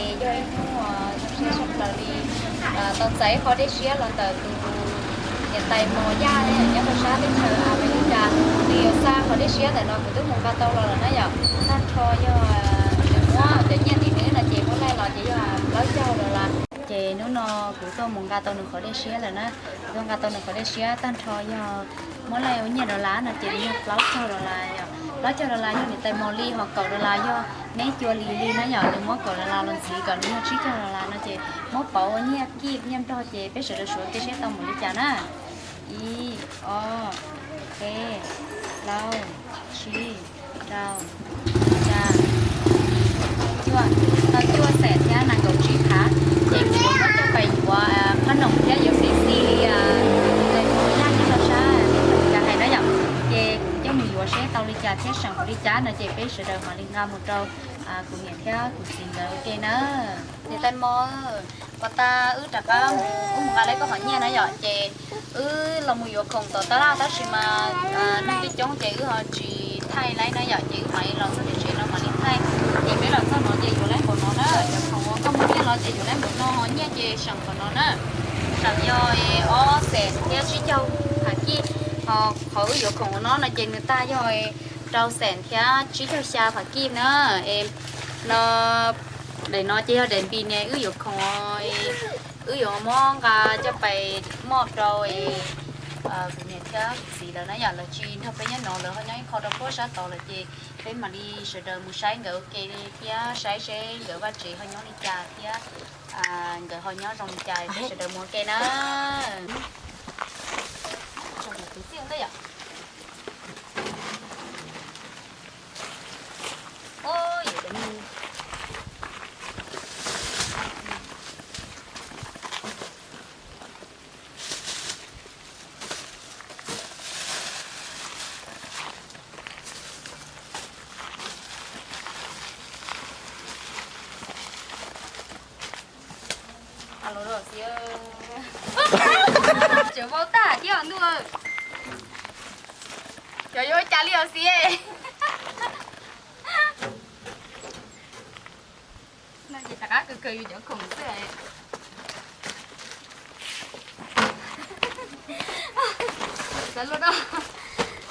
Yog ib hnub zoo siab tshaj plaws li, tau txais qhov dej siab los ntawm tus niam tais Mos Yaj nyob rau sab teb chaws Amelikas. Nws yuav xa qhov dej siab ntawm no kuv twb mus nqa tau los lawm na yom. Tag nrho yog nws muab cov nyiaj tim nws no ces muab laij los ces yog plaub caug dollar. Ces hnub no kuv tuaj mus nqa tau nws qhov dej siab lawm na. Kuv tuaj nqa tau nws qhov dej siab tag nrho yog muab laij ua nyiaj dollar no ces nws yog plaub caug dollar yom. Plaub caug dollar yog niam tais Mos li, ho kaum dollar yog neb Cua Lis li na yom. Nws muab kaum dollar los ntxiv kom nws yog tsib caug dollar no ces muab pauv ua nyiaj kij nyiaj nplog ces peb sawv daws suav kiag seb tau npaum li cas na. Ib, ob, peb, plaub, tsib, rau, xya, cuaj, tau cuaj xees thiab nees nkaum tsib phav. Ces kuv yuav muab coj pais yuav qhob noom thiab yuav fij xij li tus niam tais Mos Yaj nyob rau sab teb chaws Amelikas hais na yom. Ces kuv coj mus yuav seb tau li cas thiab seem npaum li cas no ces peb sawv daws mam li nqa mus rau kuv niam thiab kuv txiv nkawd ua ke na. Niam tais Mos, puag ta wb rov qab mus, wb mus nqa lawv koj qhov nyiaj na yom, ces wb los mus yuav khoom tom tab laj tab sis mas neeg coob coob ces wb ho tsis thaij lawm na yom, ces wb mam li los txog tim tsev no mam li thaij. Ces peb los txog no ces yuav lawm npaum no na, cov khoom uas koj muab nyiaj los ces yuav lawm npaum no, ho nyiaj ces seem npaum no na. Seem yog ob xees thiab tsib caug phav kij, ho qhov wb yuav khoom no no ces nws tag yog rau xees thiab tsib caug xya phav kij na. Es no, daim no ces yog daim npis ne, wb yuav khoom, wb yuav muab nqa coj pais moj rau kuv niam thiab kuv txiv lawv na yom. Lawv tsis nrog peb nyob no, lawv ho nyob ib qho rau puag sab tod lawm ces peb mam li sawv daws mus saib nkawd ua ke thiab saib seb nkawd vaj tsev ho nyob li cas thiab nkawd ho nyob zoo li cas, peb sawv daws mus ua ke na. Tseem vau tag thiab ntuj. Cov yuav ua cas li os xiv. No ces rov qab kawg kawg yus cov khoom xwb. Xav luaj no,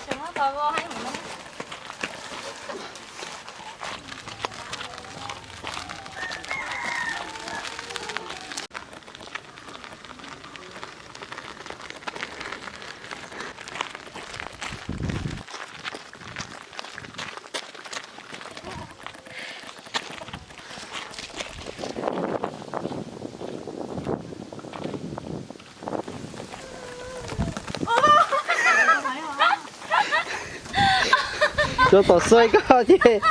tseem muab qhov vau heev mus no. Rau tom xuav koj ces.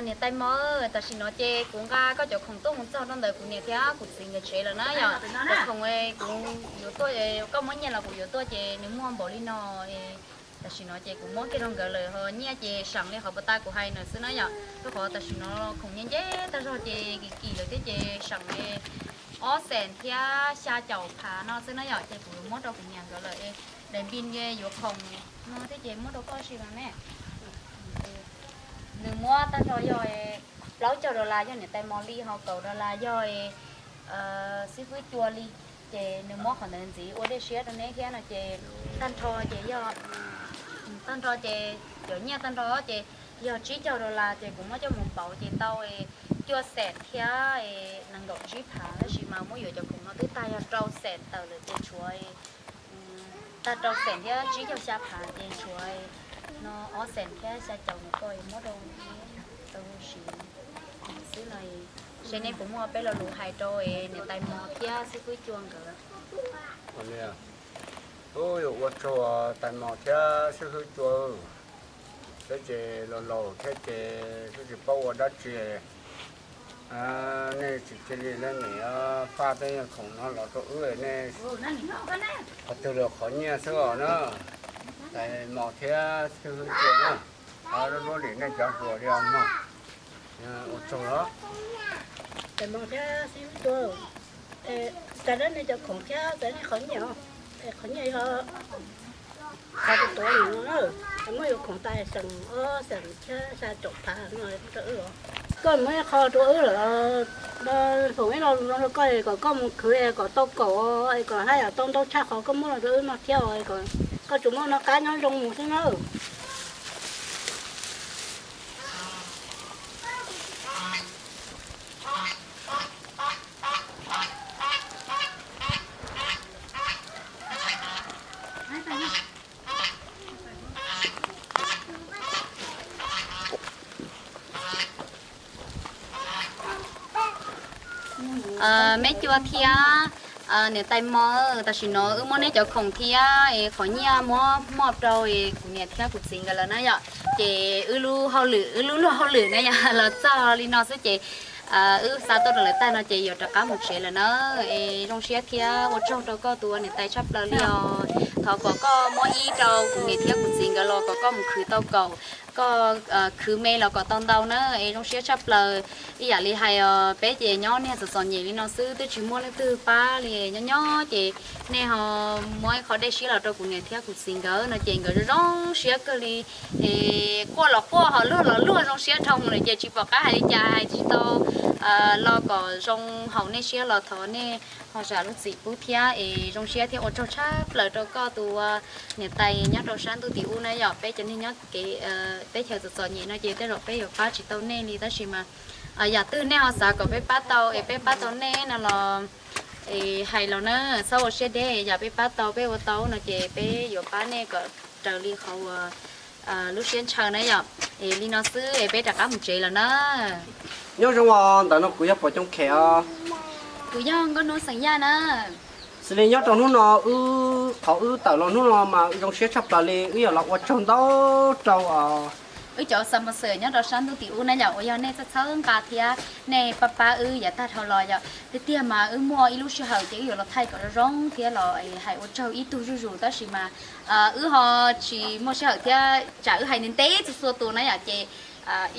Niam tais Mos, tam sim no ces kuv nqa koj cov khoom tuaj mus txog rau ntawm kuv niam thiab kuv txiv nkawd tsev lawm na yom. Cov khoom kuv yuav tuaj, koj muab nyiaj los kuv yuav tuaj ces nws muaj npaum li no. Tam sim no ces kuv muab kiag rau nkawd lawm, ho nyiaj ces seem li qhov puag ta kuv hais ntawd xwb na yom. Rau qhov tam sim no khoom nyiaj nce tag zog ces kim kim lawm thiab ces seem li ob xees thiab xya caum phav no xwb na yom, ces kuv yuav muab rau kuv niam nkawd lawm. Daim npis yuav khoom no thiab ces muab rau koj si mas ne. Nws muab tag nrho yog plaub caug dollar yog niam tais Mos li, ho kaum dollar yog xib fwb Cua li. Ces nws muab qhov ntawd ntxiv ua dej siab rau neb thiab no ces tag nrho ces yog, tag nrho ces cov nyiaj tag nrho ces yog tsib caug dollar ces kuv muab coj mus pauv ces tau cuaj xees thiab nees nkaum tsib phav, tab sis mas muab yuav cov khoom no twb tag yog rau xees tawm lawm ces tshuav, tag rau xees thiab tsib caug xya phav ces tshuav no ob xees thiab xya caum no koj muab rau neb tau siv xwb no. Seb neb puas muaj peb lo lus hais rau niam tais Mos thiab xib fwb Cua nkawd. Ua tsaug tais Mos thiab xib fwb Cua, peb ces laus laus thiab ces twb tsis paub ua dab tsi. Nej tsis cia li nej niam faj tej khoom no los rau wb, nej qhov twg los qhov nyiaj xwb os na. Tais Mos thiab xib fwb Cua na. Ua tsaug os. Tag dab nej cov khoom thiab tag nej qhov nyiaj, qhov nyiaj yog qhov tuav no, muab yuav khoom tas xeem ob xeem thiab xya caum phav no rau wb os. Koj muab ib qho rau wb lawm, foom ib lo lus zoo rau koj es kom koj mus khwv es kom tau kaum es kom haj yam tau ntau tshaj qhov koj muab los rau wb no thiab os. Koj tsuas muab noj qab nyob zoo mus xwb na. Me cua thiab niam tais mos, tam sim no wb muab neb cov khoom thiab es qhov nyiaj muab moj rau es kuv niam thiab kuv txiv nkawd lawm na yom. Ces wb lub hauj lwm, wb lub luag hauj lwm na yom los txog li no xwb ces wb xa tuaj rau lawv tag no ces yuav rov qab mus tsev lawm na. Es zoo siab thiab ua tsaug rau koj tus niam tais tshaj plaws li os. Thov kom koj muab ib rau kuv niam thiab kuv txiv nkawd los kom koj mus khwv tau kaum, koj khwv me los kom tau ntau na. Es zoo siab tshaj plaws. Ib yam li hais os, peb ces nyob niag txom txom nyem li no xwb twb tsis muaj leej twg pab li, nyob nyob ces nej ho muab ib qho dej siab los rau kuv niam thiab kuv txiv nkawd no ces nkawd zoo zoo siab kawg li. Es quaj los quaj, ho luag los luag, zoo siab dhau lawm ces tsis pom qab hais li cas, hais tsis tau los kom zoo haum nej siab los thov nej ho zam lub txim pub thiab. Es zoo siab thiab ua tsaug tshaj plaws rau koj tus niam tais nyob rau sab ntuj tim ub na yom. Peb cov neeg nyob kev teb chaws txom txom nyem no ces tej zaum peb yuav pab tsis tau nej li tab sis mas yam twg nej ho xav kom peb pab tau es peb pab tau nej no los es hais los na, txhob ua siab deb, yam peb pab tau peb ua tau no ces peb yuav pab nej kom raws li qhov uas lub siab ntshaw na yom. Es li no xwb es peb rov qab mus tsev lawm na. Nyob zoo os, ntawm no kuv yog Pov Coo Khem os. Kuv yog Nkauj Hnub xeem Yaj na. Xws li nyob rau hnub no wb, qhov wb tawm los hnub no mas zoo siab tshaj plaws li, wb yog los ua tsaug ntau rau wb cov sponsor nyob rau sab ntuj tim ub na yom, uas yog nej txhawb txhawb nqa thiab nej pab pab wb yav tag dhau los yom. Tiag tiag mas wb muaj ib lub sij hawm ces wb yuav los thaij kom zoo zoo thiab los hais ua tsaug ib tug zuj zus tab sis mas wb ho tsis muaj sij hawm thiab tsam wb hais ntev ntev txhua txhua tus na yom ces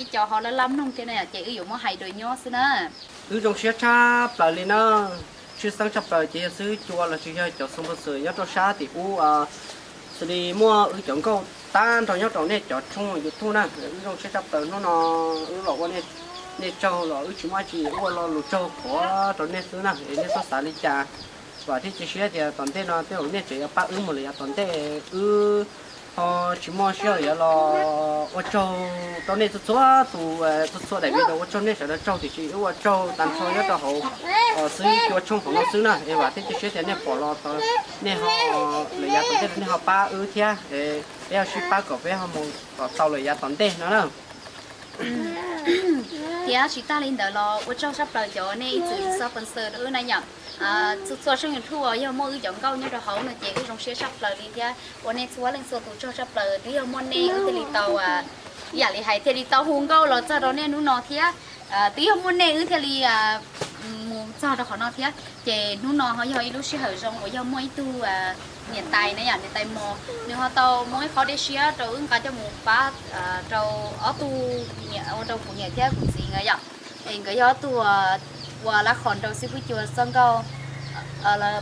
ib co ho laj laj mloog thiab na yom ces wb yuav muab hais dua nyob xwb na. Wb zoo siab tshaj plaws li na, tshwj xeeb tshaj plaws ces yog xib hwb Cua los sis yog cov sponsor nyob rau sab tim ub, xws li muaj wb cov nkauj tag nrho nyob rau nej cov tshooj YouTube na, wb zoo siab tshaj plaws hnub no wb los ua nej tsaug los wb tsis muaj dab tsi ua lo lus tsaug qhuav rau nej xwb na, es nej txhob xav li cas. Vam thiab cia siab tias tom ntej no tej zaum nej tseem yuav pab wb mus lawm yav tom ntej, wb ho tsis muaj sij hawm yuav los ua tsaug rau nej txhua txhua tus, txhua txhua daim video ua tsaug nej sawv daws tsaug tiam sis wb ua tsaug tag nrho nyob rau hauv xib hwb Cua tshooj hauv no xwb na, es vam thiab cia siab tias nej pom los nej ho lawm yav tom ntej nej ho pab wb thiab, peb ho sib pab kom peb ho mus kom tau lawm yav tom ntej no na. Thiab tsis tag li ntawd los ua tsaug tshaj plaws cov nej ib txwm sponsor rau wb na yom. Txhua txhua tshooj YouTube uas yog muaj wb cov nkauj nyob rau hauv no ces wb zoo siab tshaj plaws li thiab ua nej txhua leej txhua tus tsaug tshaj plaws, twb yog muaj nej wb thiaj li tau, ib yam li hais thiaj li tau hu nkauj los txog rau nej hnub no thiab. Twb yog muaj nej wb thiaj li mus txog rau qhov no thiab ces hnub no ho yog ib lub sij hawm zoo uas yog muaj ib tug niam tais na yom, niam tais Mos, nws ho tau muab ib qho dej siab rau wb nqa coj mus pab rau ob tug, ua rau kuv niam thiab kuv txiv nkawd yom. Es nkawd yog ob tug ua lab qhos rau xib hwb Cua txoj nkauj,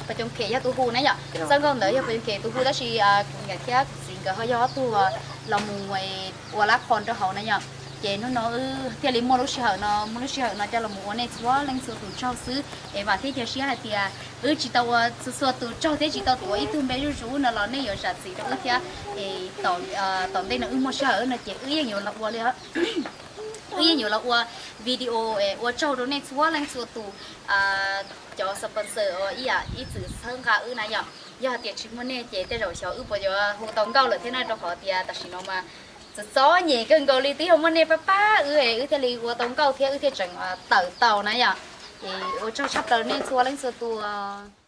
Pov Coo Khem yog tus hu na yom, txoj nkauj ntawd yog Pov Coo Khem tus hu tab sis kuv niam thiab kuv txiv nkawd ho yog ob tug los mus ua lab qhos rau hauv na yom. Ces hnub no wb thiaj li muaj lub sij hawm no, muaj lub sij hawm no coj los mus ua nej txhua leej txhua tus tsaug xwb. Es vam thiab cia siab hais tias wb tsis tau ua txhua txhua tus tsaug thiab tsis tau tuav ib tug npe zuj zus no los nej yuav zam txim rau wb thiab. Es tom ntej no wb muaj sij hawm no ces wb yeej yuav los ua li, wb yeej yuav los ua video ua tsaug rau nej txhua leej txhua tus, cov sponsor uas ib yam ib txwm txhawb nqa wb na yom. Yog hais tias tsis muaj nej ces tej zaum xyov wb puas yuav hu tau nkauj lawm thiab na, rau qhov tias tam sim no mas txom txom nyem kawg nkaus li, twb yog muaj nej pab pab wb es wb thiaj li ua tau nkauj thiab wb thiaj tseem tawm tau na yom. Es ua tsaug tshaj plaws nej txhua leej txhua tus.